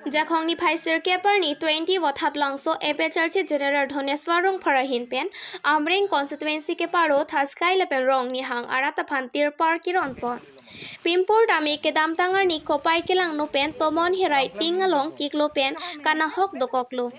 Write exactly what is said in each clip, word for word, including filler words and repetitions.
Jakhong niphai sirkep arni twenty Vothatlangso A P H L C General Dhoneswar Rongphar ahin pen Amreng constituency kepado Thaskai lapen Rongnihang arat aphan tirpal kiron pon. Pimpur tame kedamtang arni kopai kelangno pen tomon herai ting along kiklo pen kanahok dokoklo.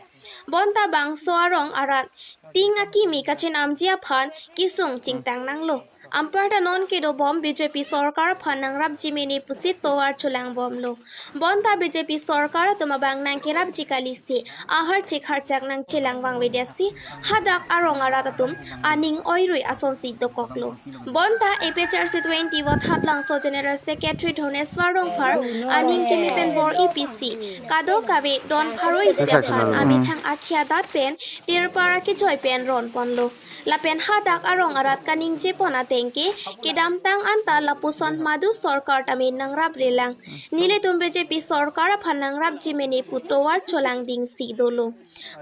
Bonta bangso arong arat ting akimi kachinamji aphan kesung chingtang nanglo. Anparta non kedobom B J P sorkar aphan nangrapji mene pusi tovar cholangbomlo. Bonta B J P sorkar atum abang nangkerapji kalisi ahar chikharchak nangchelang vangvedetsi hadak arong arat atum aning oirui asonsi dokoklo. Bonta A P H L C twenty Vothatlangso General Secretary Dhoneswar Rongphar aning kimi pen bor-ipisi kadokave don pharo isi aphan amethang akhi adat pen tirpal kejoi pen ron ponlo. Lapen hadak arong arat kaningje pon ateng ke kedamtang anta lapuson madu sorkar tame nangrapre lang. Nelitum B J P sorkar aphan nangrapji mene pu tovar cholangdingsi dolo.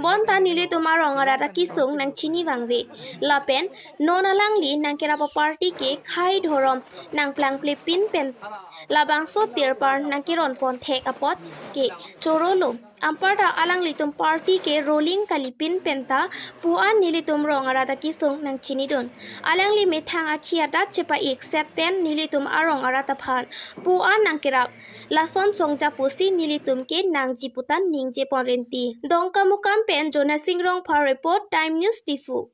Bonta nelitum arong arat akesung nangchini vangve. Lapen non alangli nangkerap aparty ke khei dhorom nangplangple pin pen labangso tirpal nangkeron pon thek apot ke chorolo. Anparta alanglitum party ke ruling kalipin penta pu-an nelitum rong arat akesung nangchinidun. Alangli methang akhi adat chepa-ik set pen nelitum arong arat aphan pu-an nangkerap. Lason songja pusi nelitum ke nangji putan ningje pon renti. Dongkamukam pen Jonasing Rongphar report, Time News Diphu.